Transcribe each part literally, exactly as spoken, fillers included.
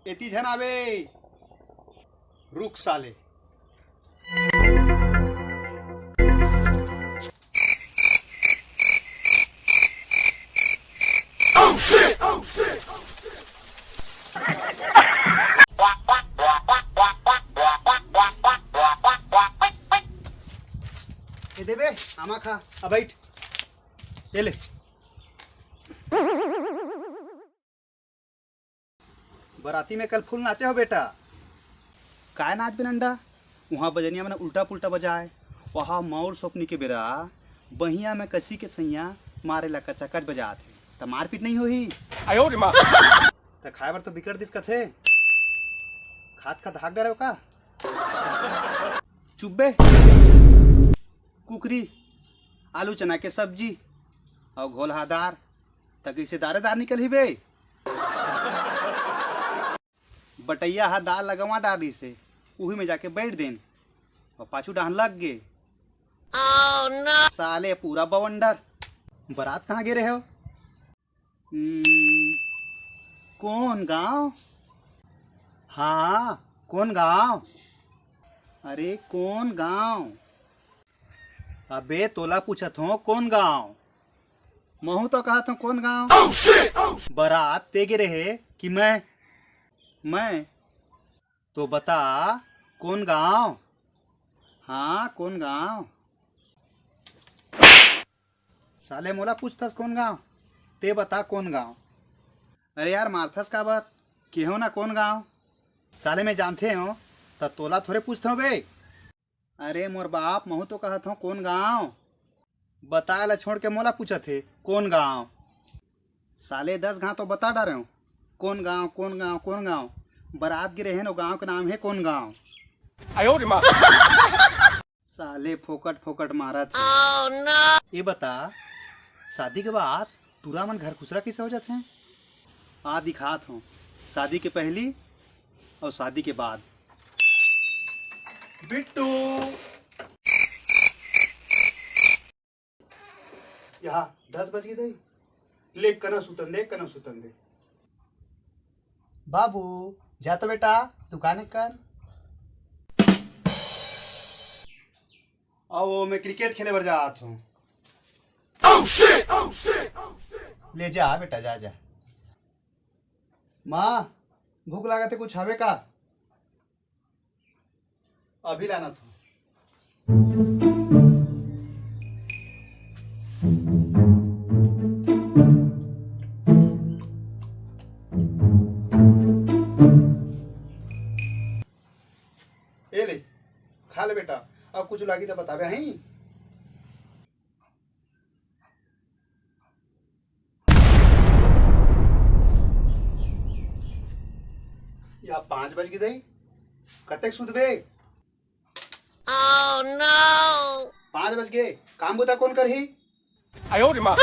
एती झन आबे। रुक साले। ए देबे, आमा खा, आ बैठ। ए ले। बराती में कल फुल नाचे हो बेटा। काय नाच बे नंदा? उहाँ बजनिया मन उल्टा पुल्टा बजाए, वहाँ मौर सोपनी के बेरा बहिया में कसी के सैया मारे ला कचाकच बजात हे, त मारपीट नहीं होही। आयो रे माँ। त खाए बर तो बिकट दिस कथे, खात खात हाक डरे का? चुप बे। कुकरी, आलू चना के सब्जी अउ घोलहा दार, त कइसे दारेदार निकलही बे? बटैया हा दार लगवा डारिस हे, उही में जाके बैठ देन अउ पाछू डाहन लग गे। साले पूरा बवंडर। बरात कहाँ गे रहे हो? हम्म, कोन गाँव? हाँ, कोन गाँव? अरे, कोन गाँव? अबे, तोला पूछत हों, कोन गाँव? महूँ तो कहत हों, कोन गाँव? बरात ते गे रहे कि मैं? मैं? तो बता, कोन गाँव? हाँ, कोन गाँव? साले मोला पूछथस कोन गाँव? ते बता कोन गाँव? अरे यार, मारथस काबर? केहेंव ना कोन गाँव? साले मैं जानथेंव, त तोला थोरे पूछथंव बे। अरे मोर बाप, महूँ तो कहत हों कोन गाँव? बताए ला छोड़ के मोला पूछत हे, कोन गाँव? साले दस घांव तो बता डारेंव, कोन गाँव, कोन गाँव, कोन गाँव? बरात गे रहेन, ओ गाँव के नाम हे कोन गाँव। आयो रे माँ। साले फोकट फोकट मारत हे। ये बता, शादी के बाद टूरा मन घर खुसरा कइसे हो जाथे? आ दिखात हों, शादी के पहली अउ शादी के बाद। बिट्टू, यहाँ दस बज गे दई। ले, कना सुतन दे, कना सुतन दे। बाबू, जा तो बेटा, दुकान कर। अउ मैं क्रिकेट खेले बर जात हों। ले जा बेटा, जा, जा। माँ, भूख लागत हे, कुछ हवे का? अभी लानत हों। ए ले, खा ले बेटा, अउ कुछ लागी त बताबे हई। या पाँच बज गे दई, कतेक सुतबे? पाँच बज गे, काम बुता कोन करही? आयो रे माँ।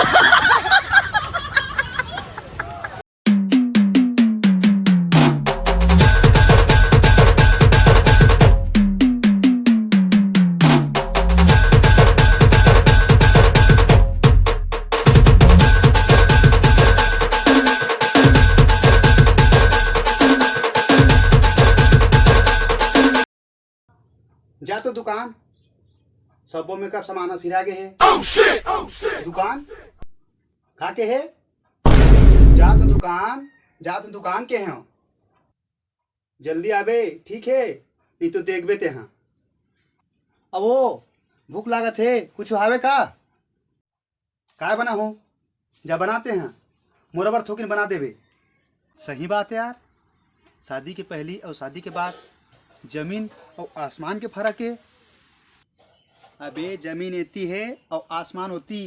जा तो दुकान, सबो मेकअप सामान ह सिरा गे हे। दुकान? का के हे? जा तो दुकान, जा तो दुकान के हे। जल्दी आबे, ठीक हे, नहीं तो देखबे तेहा। अब वो भूख लागत हे, कुछ हावे का? काय बनाहूं? जा बना तेहा, मोर बर थोकिन बना देबे। सही बात हे यार, शादी के पहली अउ शादी के बाद जमीन अउ आसमान के फरक हे। अबे जमीन एती हे अउ आसमान ओती।